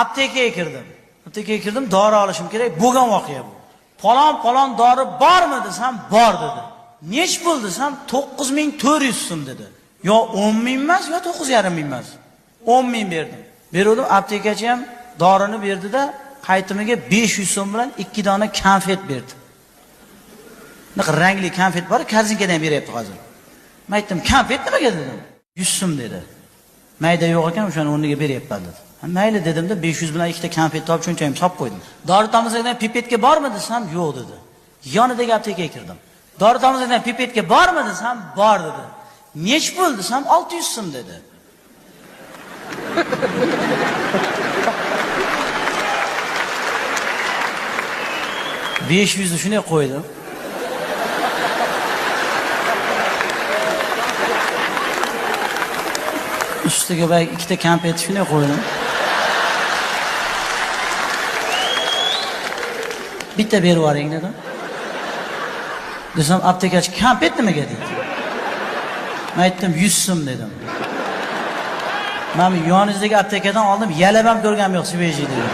Aptekaga kirdim. Aptekaga kirdim, dori olishim kerak. Bo'lgan voqea bu. Falon falon dori bormi desam, bor dedi. Nech pul desam, 9400 so'm dedi. Yo 10 ming emas, yo 9,5 ming emas. 10 ming berdim. Beruvdim, aptekachi ham dorini berdida, qaytimiga 500 so'm bilan 2 dona konfet berdi. Bunaqa rangli konfet bor, korzinkadan ham beryapti hozir. Men aytdim, konfet nimaga dedim. 100 so'm dedi. Mayda yo'q ekan, o'shani o'rniga beryapman dedi. Ha, mayli dedimda 500 bilan 2 ta konfet topib cho'ntagimga solib qo'ydim. Dori tomizlikdan pipetga bormi desam, yo'q dedi. Yonidagi aptekaga kirdim. Dori tomizlikdan pipetga bormi desam, bor dedi. Nech pul desam, 600 so'm dedi. 500 ni shunday qo'ydim. Ustiga boyagi 2 ta konfet shunday qo'ydim. Bitta berib yuboring dedim. Desam aptekachi konfet nimaga dedi. Men aytdim 100 so'm dedim. Men yoningizdagi aptekadan oldim, yalab ham ko'rganim yo'q, svejiy dedim.